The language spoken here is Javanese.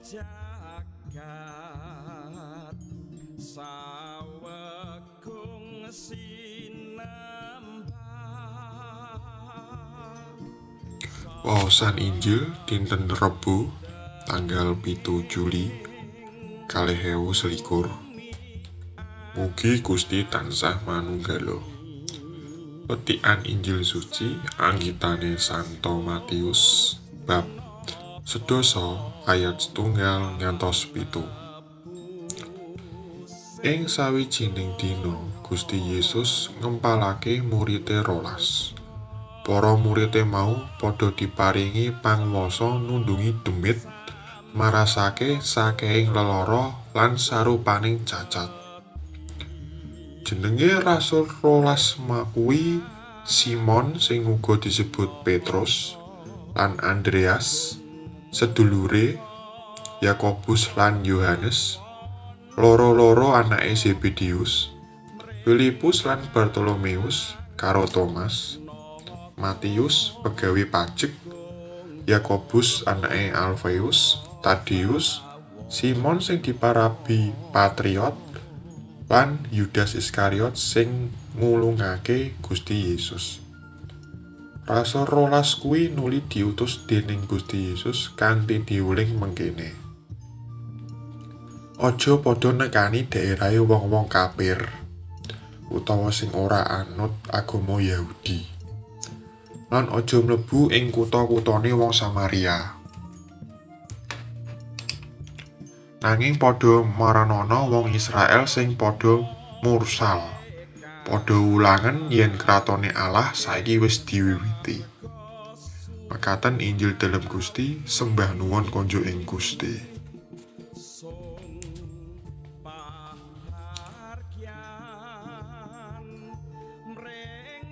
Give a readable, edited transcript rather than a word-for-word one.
Jagat sawegung sinembah. Waosan Injil dinten Rebo tanggal 7 Juli 2021. Mugi Gusti tansah manunggala. Petikan Injil suci anggitane Santo Matius bab 10 ayat 1 ngantos 7. Ing sawijining dina Gusti Yesus ngempalake murite 12. Para murite mau padha diparingi pangwasa nundungi demit, marasake sakehing lelara lan sarupaning cacat. Jenenge rasul 12 kuwi Simon sing uga disebut Petrus, lan Andreas, sedulure, Yakobus lan Yohanes, loro-loro anake Zebedeus, Filipus lan Bartolomeus karo Thomas, Matius pegawe pajek, Yakobus anake Alfeus, Tadeus, Simon sing diparabi Patriot, lan Yudas Iskariot sing ngulungake Gusti Yesus. Rasul 12 kuwi nuli diutus dening Gusti Yesus kanthi diuling mengkene. Aja padha nekani daerahe wong-wong kafir utawa sing ora anut agama Yahudi. Lan aja mlebu ing kutha-kuthane wong Samaria. Nanging padha maranana wong Israel sing padha mursal. Padha wulangen yen kratone Allah saiki wis diwiwiti. Mekaten Injil dalem Gusti, sembah nuwun konjuk ing Gusti. Pahargyan mring.